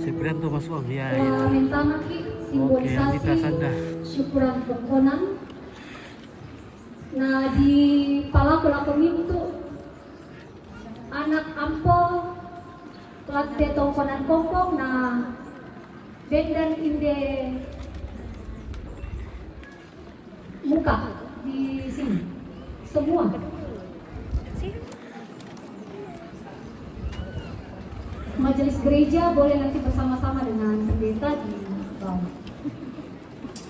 Sepiran tu masuk ya, ya. Nah, minta maki simbolisasi. Oke, Anita Sanda. Syukuran pengkonan. Nah, di palaku lako mintu anak ampo, kelas de tongkonan kompong, nah, bendan inde muka di sini. Semua. Majelis gereja boleh nanti bersama-sama dengan pendeta di bawah.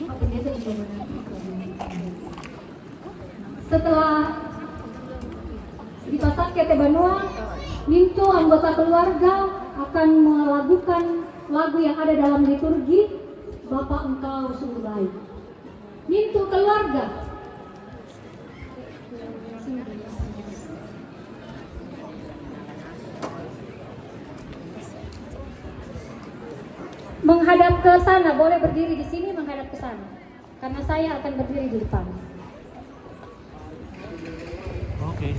Pak pendeta juga boleh nanti. Setelah dipasang ke banua, nintu anggota keluarga akan melakukan lagu yang ada dalam liturgi, Bapa Engkau Sungguh Baik. Nintu keluarga. Menghadap ke sana, boleh berdiri di sini menghadap ke sana. Karena saya akan berdiri di depan. Oke.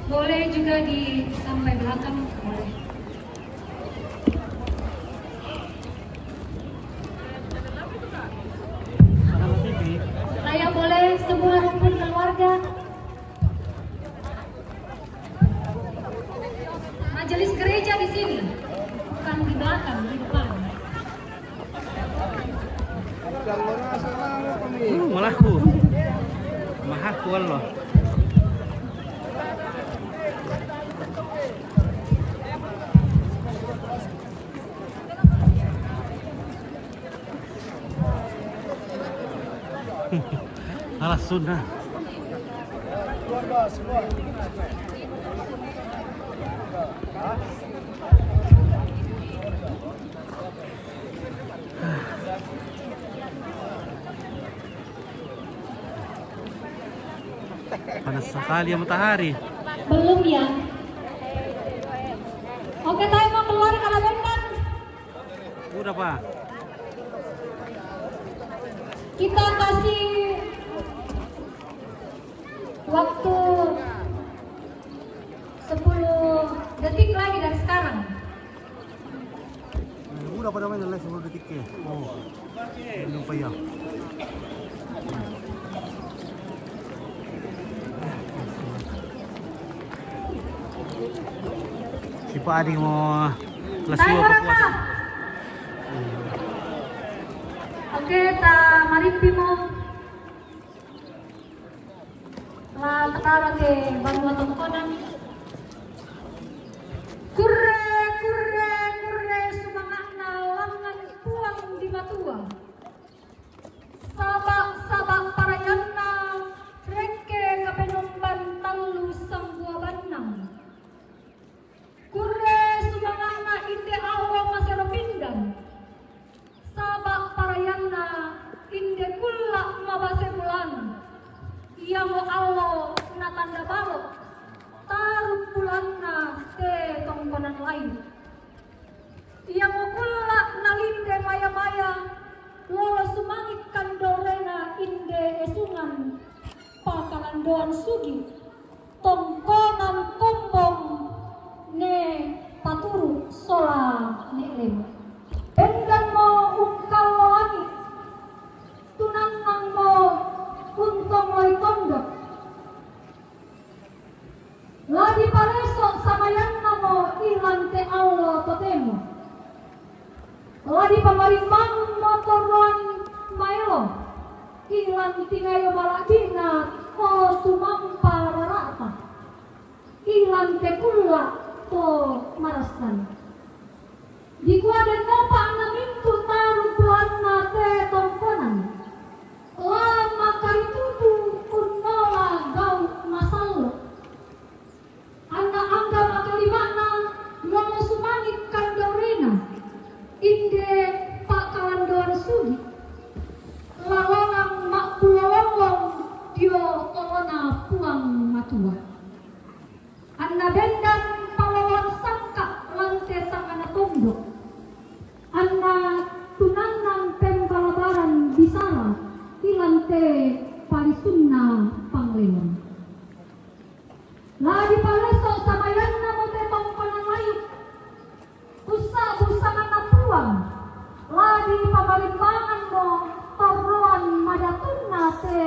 Boleh juga di sampai belakang, boleh. Saya boleh semua rukun keluarga. Majelis gereja di sini, bukan di belakang, di depan. Uh, malaku. Mahaku Allah. Alas sunnah. Panas sekali ya matahari. Belum ya. Oke, tayo mau keluar kalau bentar. Udah, Pak. Kita kasih waktu sepuluh detik lagi dari sekarang. Udah pada main live sepuluh detik ya. Oh. Belum payah. Siapa ada yang mau Tae mo raka. Oke, ta marimpi mo. La tatara ke banua tongkonan. Kurre, kurre, kurre, sumanga'na langngan Puang di Matua. Saba', saba' parayanna rekke Kapenomban tallu sambua bannang. Kurre sumanga'na inde allo masero pindan, saba' parayanna inde kulla' mabase bulan. Iamo allo natanda balo', taruk bulanna te tongkonan layu. Iamo kulla' nalinde maya-maya, lolo sumangik kandorena inde esungan pakalandoan sugi'. Tongkonan kombong ne paturu' sola ne lemo. Bendanmo ungkallo langi', tunannangmo untongoi tondo'. La dipaleso' samayannamo ilan te allo totemo. La dipamarimbangunmo torroan maelo, ilan tingayo mala'bi'na to tumampa rara'ta, ilan te kulla' to marassan. Dikua dennopa anna mintu' taruk bulanna te tongkonan, la makaritutu unnola gau' masallo'. Anna angga makalima'na lolo sumangik kandorena, inde pakalandoan sugi', la lolang ma'pulo lollong dio olona Puang Matua. Anna bendan paloloan sangka' lan te tangngana tondo', anna tunannang pembalabaran bisara ilan te parisunna panglemon. La dipaleso' samayannamo te tongkonan layu', kussa'bu sanganna Puang, la dipamarimbanganmo torroan madatunna te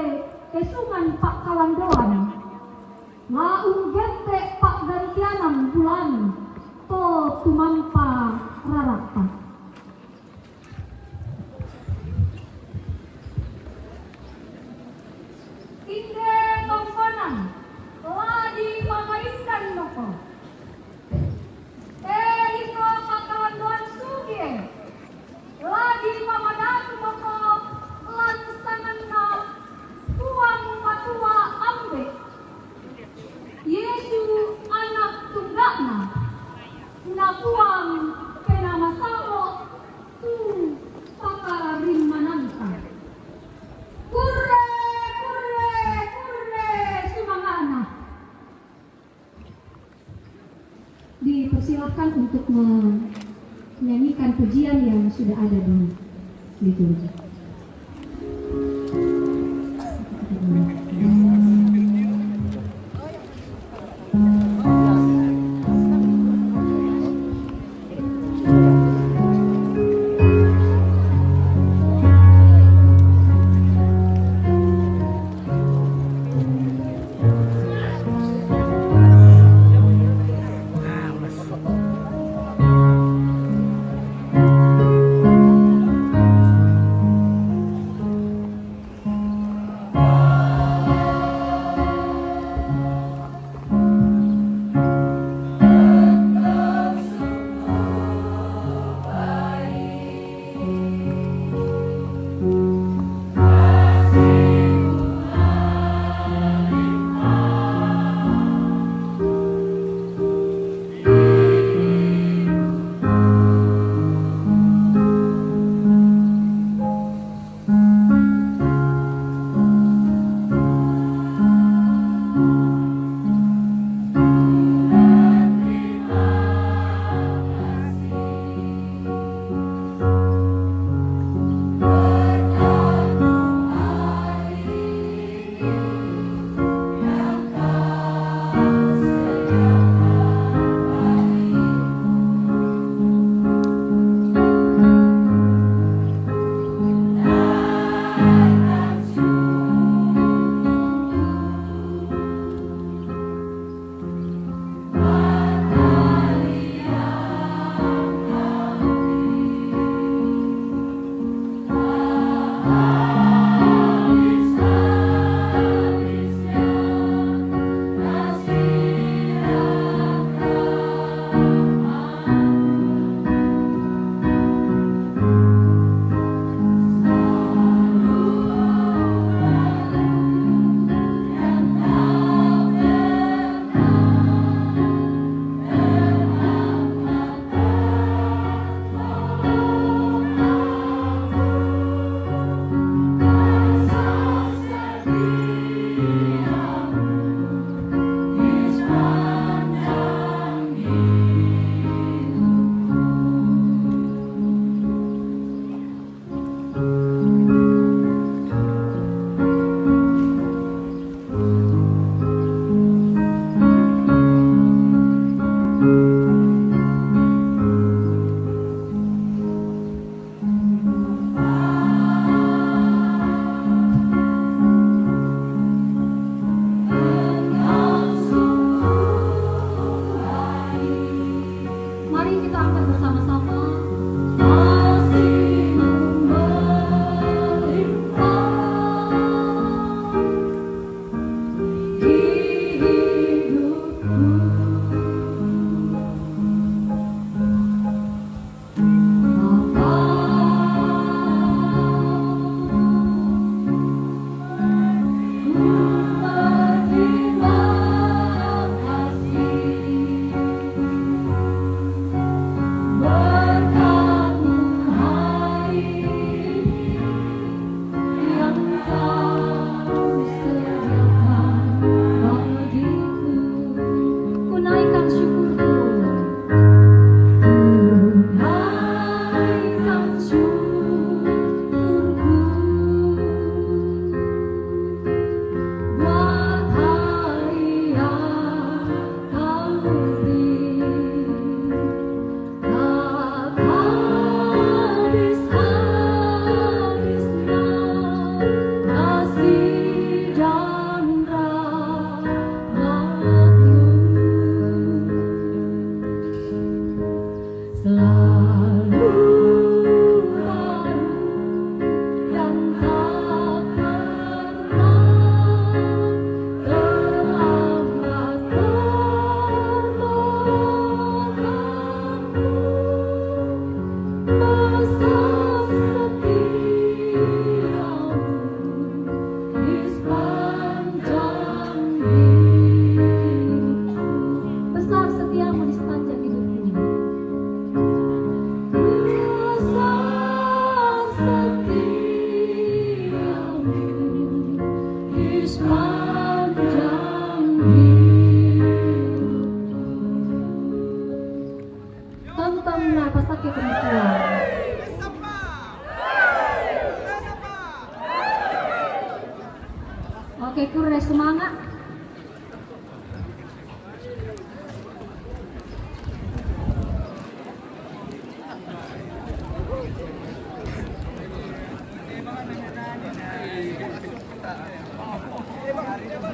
esungan pa'kalandoan, la unggette' pa'gantianan bulan to tumampa rara'ta. Inde tongkonan, la dipamarindan moko. E, iko pakalandoan sugi', la dipamadatu moko lan sanganna Puang Matua Ambe', Yesu Ana' Tungga'na, na Puang Penaa Masallo' tu pakarimmananta. Kurre, kurre, kurre sumanga'na. Dipersilahkan untuk menyanyikan pujian yang sudah ada di liturgi. Mari kita angkat bersama-sama. Kasih-Mu melimpah di hidupku. Bapa, ku berterima kasih. Berkat-Mu hari ini yang Kau sediakan bagiku. Ku naikkan syukurku. Ku naikkan syukurku buat hari yang Kau beri. Tak habis-habisnya kasih dan rahmat-Mu. Selalu baru dan tak pernah terlambat pertolongan-Mu. Besar setiamu di sepanjang hidupku. Besar setiamu di sepanjang hidupku. Besar setiamu di sepanjang hidupku. Tonton lah, pasake perempuan. Oke, kurang semangat.